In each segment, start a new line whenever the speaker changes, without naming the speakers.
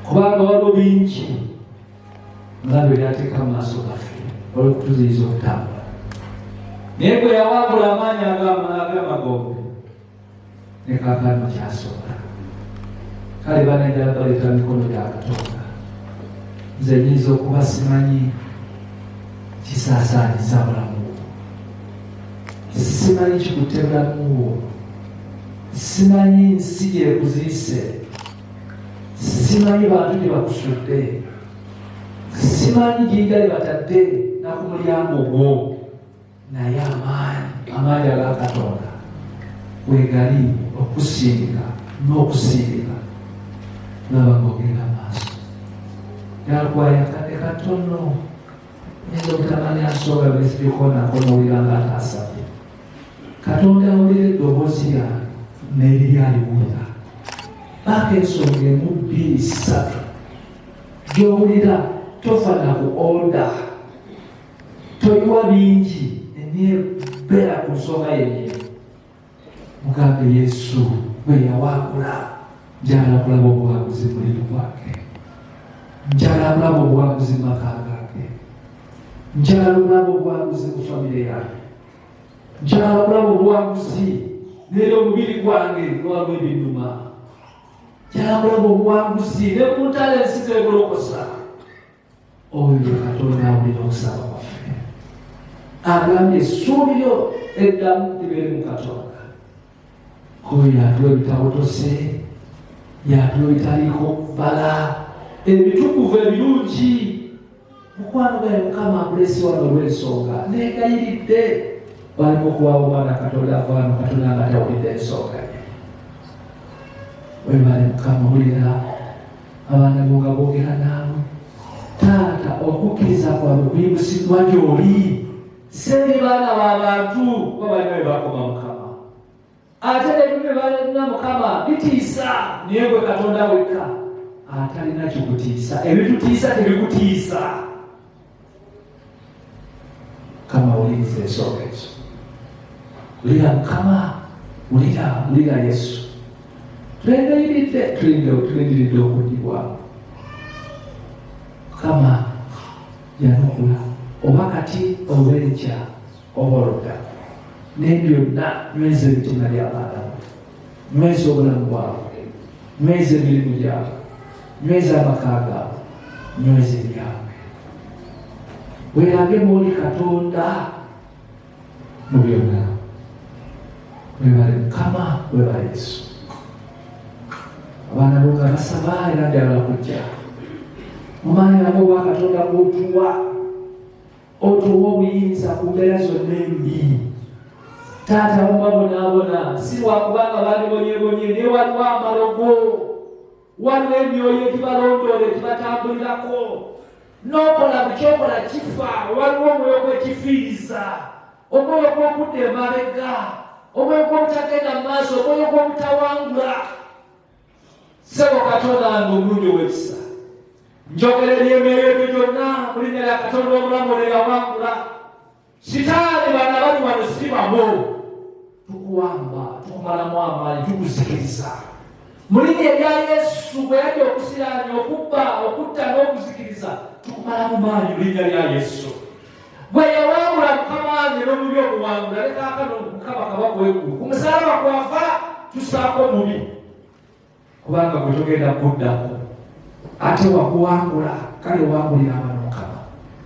Kubanga waliwo bingi omulabe byateeka mu maaso gaffe olw'okutuziyiza okutambula. Naye bwe yawangula amaanyi ag'amagombe ne kaakano kyasobola. Kale banenjala baleeta mikono gya Katonda. Nze nyinza okuba simanyi kisaasaanyiza bulamu bwo, simanyi kikutte bulamu bwo, simanyi nsi gyekuziise, simanyi bantu gye bakusudde, simanyi jjinja lye batadde na ku mulyango gwo, naye amaanyi amaanyi aga Katonda wegali okusindika n'okusindika laba ng'ogenda maaso. Yakwayakadde katono nyinza obutamanya nsonga bezibikoonako n'owulira nga ataasabye. Katonda awulira eddoboozi lyange n'eriri aliwulira. Baako ensonga emu bbiri ssatu gy'owulira, tofa na ku oda, toyiwa bingi, eneebeera ku nsonga yennyini. Mugambe Yesu bwe yawangula, njagala kulaba obuwanguzi mu mulimu gwange, njagala kulaba obuwanguzi mu maka gange, njagala kulaba obuwanguzi mu famire yange, njagala kulaba obuwanguzi n'eri omubiri gwange lwaliwo ebinnuma, njagala kulaba obuwanguzi ne ku ntalo ensi zebulokosa. Oyo ye Katonda awulira okusaba kwaffe. Agambye essuubi lyo eddamu libeere mu Katonda. Oyo yatuwa ebitawotose, yatuwa ebitaliiko bbala, ebitukuvu ebirungi. Mukwano gwaye Mukama akulese wano olw'ensonga, neegayiridde walimu okuwaawo omwana Katonda avaano Katonda nga tawulidde ensonga ye. Webale Mukama, wulira abaana bo nga boogera naawe. Taata, okukkiriza kwabwe kuyimusiddwa gy'oli, seri baana b'abantu kuba balina bwe bakoma Mukama, ate n'ebimu bye balina Mukama bitiisa, naye gwe Katonda wekka atalina kikutiisa, ebitutiisa tebikutiisa. Mukama wuliriza ensonga ezo, wulira Mukama, wulira, wulira Yesu. Twegayiridde, tulindiridde okuddibwamu. Mukama yanukula oba kati oba enkya oba oluddako, naye byonna nyweza emitima gy'abaana bo, nyweza obulamu bwabwe, nyweza emirimu gyabwe, nyweza amaka gaabwe, nyweza ebyabwe. Weerage mwoli Katonda mu byonna. Webale Mukama, webale Yesu. Abaana bo nga basaba era njagala kujja mu maanyi ago obwa Katonda bw'otuwa, otuwa obuyinza ku mbeera zonna embi. Taata, abamu babonaabona si lwakubanga bandibonyebonye, naye waliwo amalogo, waliwo emyoyo egibalondoola egibatambulirako, n'okola buli kyokola kifa. Waliwo omwoyo gw'ekifiiriza, omwoyo gw'okudda emabega, omwoyo gw'obutagenda mu maaso, omwoyo gw'obutawangula. Ssebo Katonda wange omulungi ow'ekisa, njogera eri emyoyo egyo gyonna mu linnya lya Katonda omulamu ono eyawangula Sitaani. Bano abali wano si babo, tukuwamba, tukumalamu amaanyi, tukuzikiriza mu linnya erya Yesu. Bwe yajja okusiraanya, okubba, okutta n'okuzikiriza, tukumalamu maanyi mu linnya lya Yesu. Bwe yawangula Mukama wange n'omubi omuwangula, ne kaakano Mukama kabaka w'eggulu ku musalaba kwava tusaako omubi, kubanga gwe togenda kuddako ate wakuwangula. Kale wangulira abano Mukama,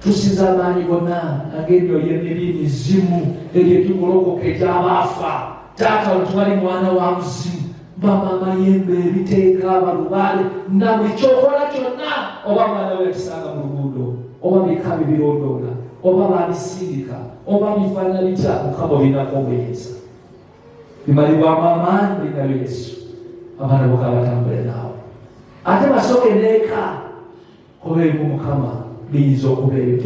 tusiza amaanyi gonna ag'emyoyo emibi, mizimu egyo egigolokoka egy'abaafa. Taata, wetwali mwana wa muzimu, bama amayembe, ebiteeka, abalubaale na buli kyokola kyonna, oba mwana we yakisanga mu luguudo, oba bika bibirondoola, oba babisindika, oba bifaanana bitya, Mukama olinako obuyinza. Bimalibwamu amaanyi mu linnya lya Yesu. Abaana boka batambule naawe, ate basooke neeka, kuba ebimu Mukama biyinza okuba ebyo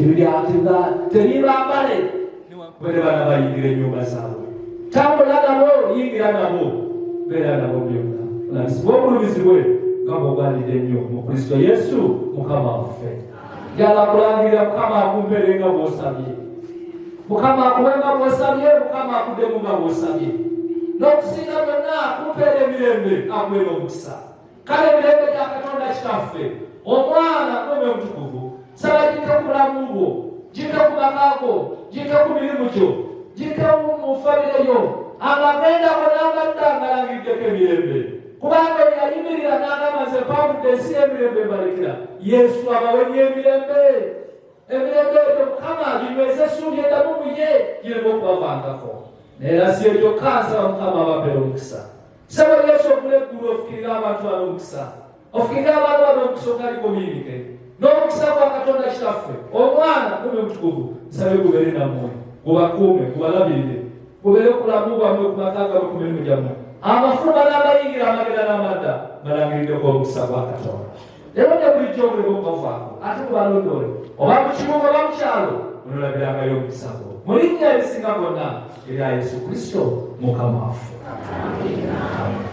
tebibambale, newankubadde baana bayingira ennyumba zaabwe. Tambula nabo, yingira nabo, beera nabo byonna, olabisibwe obulumizibwe nga bw'ogwanidde ennyo mu Kristo Yesu Mukama waffe. Njagala kulangirira Mukama akumpeere nga bw'osabye, Mukama akuwe nga bw'osabye, Mukama akuddemu nga bw'osabye, n'okusinga byonna akumpeera emirembe, akuweera omukisa. Kale emirembe gya Katonda Kitaffe, Omwana n'Omwoyo Omutukuvu, saba gikke ku bulamu bwo, gikke ku maka go, gikke ku mirimu gyo, gikke mu famire yo, amagendako n'amadda ngalangiddeko emirembe. Kubanga oyo yayimirira n'agamba nze mpangudde ensi y'emirembe mbalekera. Yesu abawenye emirembe. Emirembe egyo Mukama ginyweze essuubi eddamu mu ye gireme okubavangako. Naye era si ekyo kyokka, nsaba Mukama abampere omukisa. Ssebo Yesu ogula eggulu ofukirire abantu bano omukisa. Ofukirire abantu bano omukisa ogaliko miyinike. N'omukisa gwa Katonda Kitaffe, Omwana n'Omwoyo Omutukuvu, nsabe gubeere nammwe, gubakuume, gubalabirire, gubeere ku bulamu bwammwe, ku maka gammwe, ku mirimu gyammwe. Amafuluma n'amayingira, amagenda n'amadda, balangiriddeko omukisa gwa Katonda. Leero ne bulijjo obuleme okubavaako, ate mubalondoole, oba mu kibuga oba mu kyalo, munolabirangayo omukisa gwo. Mu linnya erisinga gonna erya Yesu Kristo Mukama waffe. Amen.